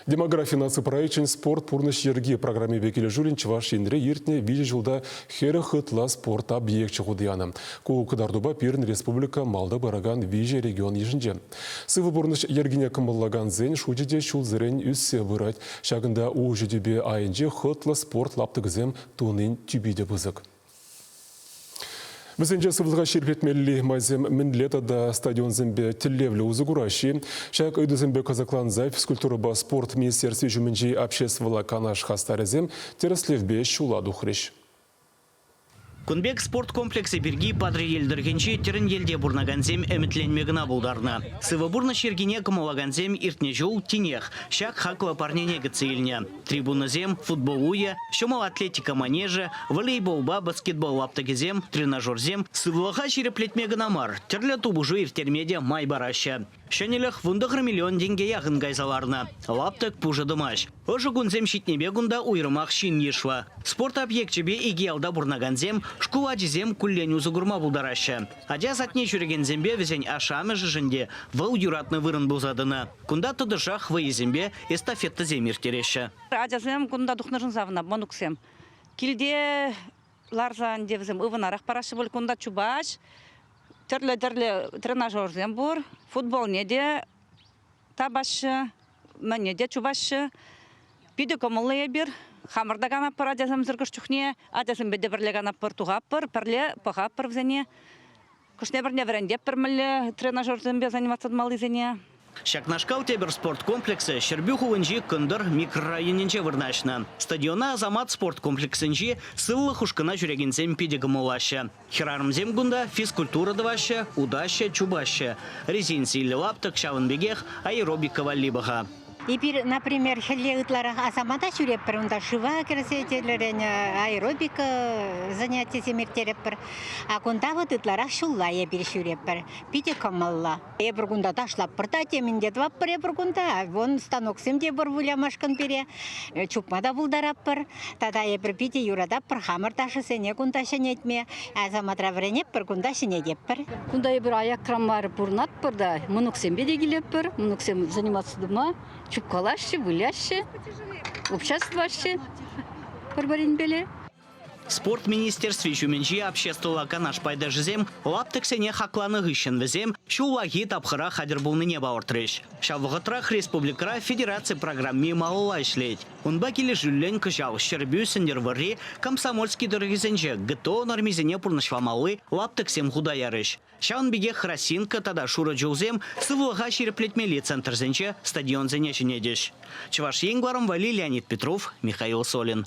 Демографи наци проекчӗн «Спорт пурнӑҫ йӗрки» программипе килӗшӳллӗн Чӑваш Енре иртнӗ 3 ҫулта 40 ытла спорт объекчӗ хута янӑ. Ку кӑтартупа пирӗн республика малта пыракан виҫӗ регион йышӗнче. Сывӑ пурнӑҫ йӗркине кӑмӑллакансен шучӗ те ҫулсерен ӳссе пырать. Ҫакӑнта уҫӑ тӳпе айӗнче хӑтлӑ спорт лаптӑкӗсем тунин тӳпи те пысӑк. Вӗсенче сывлӑха ҫирӗплетмелли майсем мӗнле тата стадионсемпе тӗллевлӗ усӑ кураҫҫӗ? Ҫак ыйтусемпе кӑсӑкланса физкультурӑпа спорт министерстви ҫумӗнчи обществӑлла канаш хастарӗсем тӗрӗслевпе ҫула тухрӗҫ. Кун пек спорт комплексӗ пирки Патӑрьел тӑрӑхӗнчи Тӗрӗньелте пурӑнакансем ӗмӗтленме кӑна пултарнӑ. Сывӑ пурнӑҫ йӗркине кӑмӑллакансем иртнӗ ҫул тинех ҫак хаклӑ парнене кӗтсе илнӗ. Трибунӑсем, футбол уйӗ, ҫӑмӑл атлетика манежӗ, волейболпа баскетбол лаптӑкӗсем, тренажерсем сывлӑха ҫирӗплетме кӑна мар, тӗрлӗ тупӑшу ирттерме те май параҫҫӗ. Ҫӗнӗлӗх 19 миллион тенке яхӑн кайса ларнӑ. Лаптӑк пушӑ тӑмасть. Ӑшӑ кунсем ҫитнипе кунта уйрӑмах ҫын йышлӑ. Спорт объекчӗпе икӗ ялта пурӑнакансем, шкул ачисем куллен усӑ курма пултараҫҫӗ. Ача садне ҫӳрекенсемпе вӗсен ашшӗ-амӑшӗшӗн те вӑл юратнӑ вырӑн пулса тӑнӑ. Кунта тӑтӑшах вӑйӑсемпе эстафетӑсем ирттереҫҫӗ. Ачасем кунта тухнӑшӑн савӑнап, мӑнуксем. Килте ларса ӗнтӗ вӗсем ывӑнарах параҫҫӗ пуль. Кунта чупаҫ, тӗрлӗ-тӗрлӗ тренажерсем пур. Футболне те тапаҫҫӗ, мӗне те чупаҫҫӗ. Питӗ кӑмӑллӑ эпир. Хамӑр та канатпӑр ачасемсӗр кӑшт чухне. Ачасемпе те пӗрле канатпӑр, тухатпӑр, пӗрле пӑхатпӑр вӗсене. Кӑшне-пӗрне вӗрентетпӗр мӗнле тренажерсемпе заниматься тумаллисене. Ҫакнашкал тепӗр спорт комплексӗ Ҫӗрпӳ хулинчи Кӑнтӑр микрорайонӗнче вырнаҫнӑ. Стадиона Асамат спорт комплексӗнчи Сывлӑх ушкӑна ҫӳрекенсем питӗ кӑмӑллаҫҫӗ. Хӗрарӑмсем кунта физкультура тӑваҫҫӗ, утаҫҫӗ, чупаҫҫӗ. Резин сийлӗ лаптӑк ҫавӑн пекех аэробика валли паха. Эпир, например, хӗлле ытларах Асамата ҫӳретпӗр, унта шыва кӗрсе тӗрлӗрен аэробика занятисем ирттеретпӗр. А кунта вот ытларах ҫулла эпир ҫӳретпӗр. Питӗ кӑмӑллӑ. Эпир кунта ташлатпӑр та, темӗн те тӑватпӑр эпир кунта. Вон станоксем те пур вылямашкӑн пире. Чупма та пултаратпӑр. Тата эпир питӗ юрататпӑр хамӑр ташӑсене кунта ҫӗнетме. Асаматра вӗренетпӗр, кунта ҫӗнететпӗр. Кунта эпир аякран мар пурӑнатпӑр та, мӑнуксемпе те килетпӗр. Мӑнуксем заниматься тума чупкалаҫҫӗ, выляҫҫӗ, обществаҫҫӗ пӗр-пӗринпеле. Спорт министерстви ҫумӗнчи обществӑлла канаш пайташӗсем лаптӑксене хакланӑ хыҫҫӑн вӗсем ҫуллахи тапхӑра хатӗр пулнине палӑртрӗҫ. Ҫав вӑхӑтрах республикӑра федераци программи малалла ӗҫлет. Унпа килӗшӳллӗн кӑҫал Ҫӗрпӳ, Сӗнтӗрвӑрри, Комсомольски тӑрӑхӗсенче ГТО нормисене пурнӑҫламалли лаптӑксем хута ярӗҫ. Ҫавӑн пекех Росинка тата Шурӑ чулсем сывлӑха ҫирӗплетмелли центрсенче стадионсене ҫӗнетӗҫ. Чӑваш Ен кӑларӑм валли Леонид Петров, Михаил Солин.